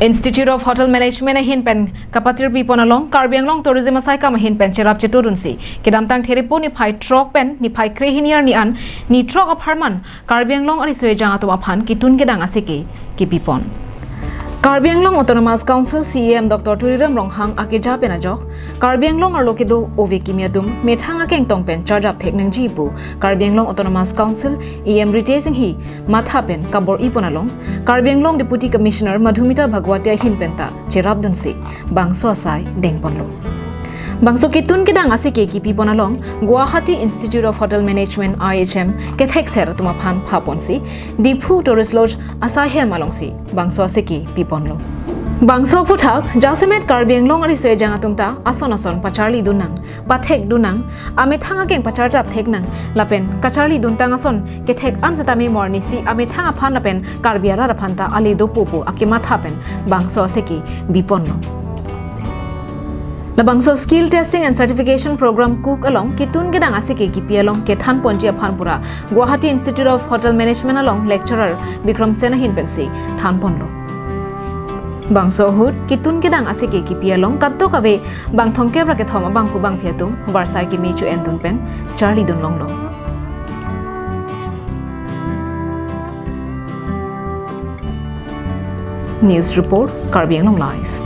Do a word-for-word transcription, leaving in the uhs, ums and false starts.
Institute of Hotel Management ahin pen kapatirpi pon along Karbi Anglong Tourism asaikam ahin pen cherap chetudunsi kedamtang Thiripu niphai throk pen niphai kre-hini arni an nithrok apharman Karbi Anglong ariso ejang atum aphan kitun kedang aseke kipi pon. Karbi Anglong Autonomous Council C E M Doctor Tuliram Ronghang akeja pen ajok Karbi Anglong arlo kedo ove kimi atum methang akengtong pen charjap thek nangji pu Karbi Anglong Autonomous Council E M Ritesh Enghi matha pen kabor-i pon along Karbi Anglong Deputy Commissioner Madhumita Bhagwati ahin penta cherapdunsi bangso asai dengponlo. Bangso kitun kedang aseke kipi pon along Guwahati Institute of Hotel Management I H M kethekser atum aphan phaponsi Diphu Tourist Lodge asaihem alongsi bangso aseke piponlo. Bangso aphuthak jasemet Karbi Anglong ariso ejang atum ta ason ason pacharlidun nang, pathekdun nang, amethang akeng pacharjap thek nang, lapen kacharlidun tang ason kethek an setame mo arnisi amethang aphan lapen Karbi arat aphan ta ale dopo pu akematha pen bangso aseke biponlo. Labangso Skill Testing and Certification Program KUCT along kitun kedang aseke kipi along kethan ponji aphan pura Guwahati Institute of Hotel Management along lecturer Bikram Sen ahin pensi than ponlo. Bangso ahut kitun kedang aseke kipi along kadokave bang thomkep ra kethom abangphu bangphi atum varsai kimi cho-endun pen charlidun longlo. News report, Karbi Anglong Live.